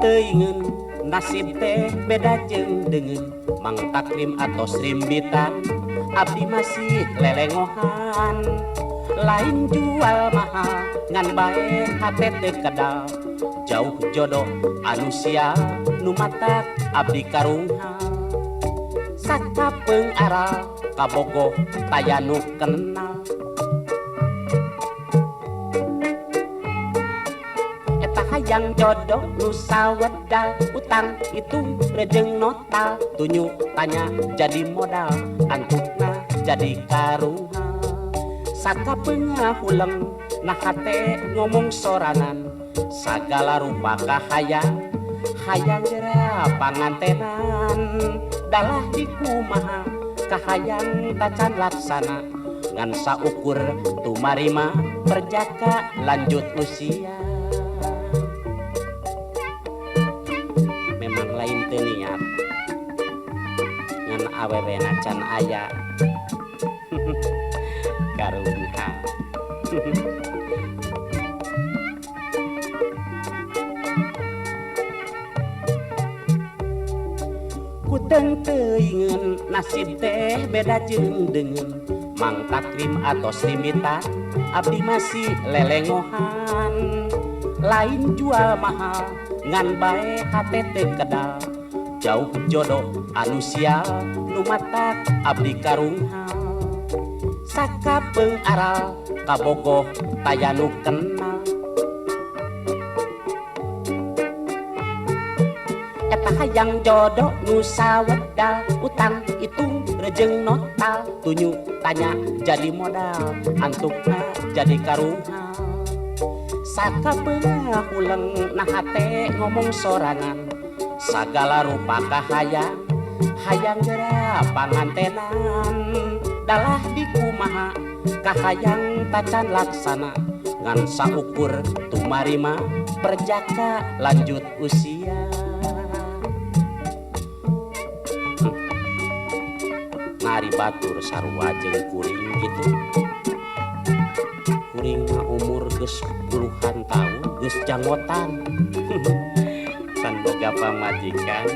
Teuingeun nasib teh beda jeung deungeun. Mang Takrim atos rimbitan, abdi masih lelengohan. Lain jual mahal ngan bae hate teu kedal. Jauh jodoh anu sial nu matak abdi karunghal. Sakapeung aral kabogoh taya nu kenal. Eta hayang jodoh nu sawedal, utang hitung rejeng notal. Tunyu tanya jadi modal, antukna jadi karunghal. Sakapeung ngahuleng nah hate ngomong sorangan. Sagala rupa kahayang hayang geura pangantenan. Dalah dikumaha kahayang tacan laksana. Ngan saukur tumarima perjaka lanjut usia. Memang lain teu niat ngan awewena can aya. Karunya. Kuteng teuingeun nasib teh beda jeung deungeun. Mang Takrim atos rimbitan, abdi masih lelengohan. Lain jual mahal ngan bae hate teu kedal. Jauh jodoh anu sial nu matak abdi karunghal. Sakapeung aral kabogoh taya nu kenal. Eta hayang jodoh nu sawedal, utang hitung rejeng notal. Tunyu tanya jadi modal, antukna jadi karunghal. Sakapeung ngahuleng nah hate ngomong sorangan. Sagala rupa kahayang hayang geura pangantenan. Dalah dikumaha kahayang tacan laksana. Ngan saukur tumarima perjaka lanjut usia. Nari batur sarua jeung kuring gitu. Kuring mah umur geus puluhan tahun geus janggotan. Can boga pamajikan.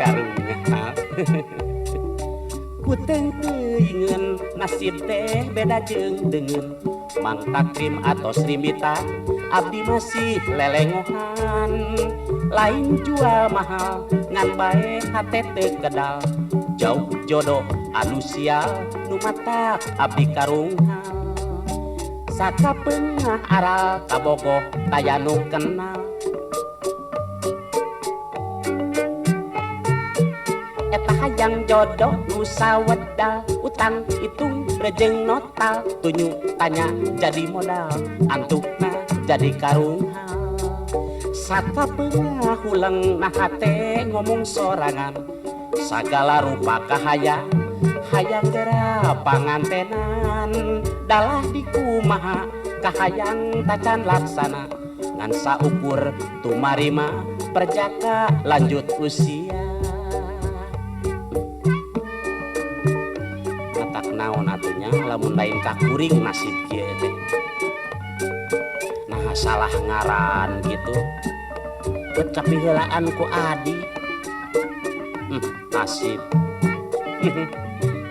Karunya. Kuteng teuingeun nasib teh beda jeung deungeun. Mang Takrim atos rimbitan, abdi masih lelengohan. Lain jual mahal ngan bae hate teu kedal. Jauh jodoh anu sial nu matak abdi karunghal. Sakapeung aral kabogoh taya nu kenal. Eta hayang jodoh nu sawedal, utang hitung rejeng notal. Tunyu tanya jadi modal, antukna jadi karunghal. Sakapeung ngahuleng nah hate ngomong sorangan. Sagala rupa kahayang hayang geura pangantenan. Dalah dikumaha kahayang tacan laksana. Ngan saukur tumarima perjaka lanjut usia. Matak naon atunya lamun lain ka kuring nasib kieu teh. Nah salah ngaran gitu. Bet kapiheulaan ku adi. Nasib.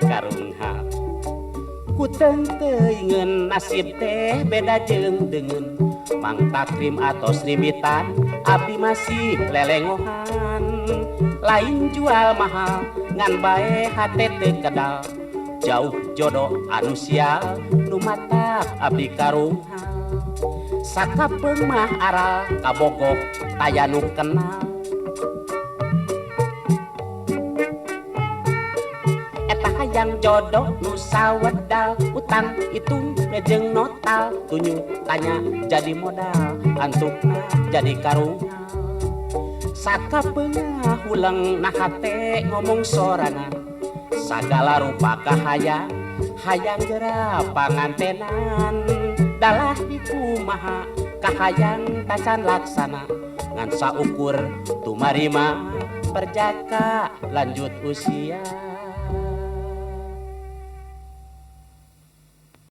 Karungha. Kuteng teuingeun nasib teh beda jeung deungeun. Mang Takrim atos rimbitan, abdi masih lelengohan. Lain jual mahal ngan bae hate teu kedal. Jauh jodoh anu sial nu matak abdi karunghal. Sakapeung mah aral kabogoh taya nu kenal. Eta hayang jodoh nu sawedal, utang hitung rejeng notal. Tunyu tanya jadi modal, antukna jadi karunghal. Sakapeung ngahuleng nah hate ngomong sorangan. Sagala rupa kahayang hayang geura pangantenan. Dalah dikumaha kahayang tacan laksana. Ngan saukur tumarima perjaka lanjut usia.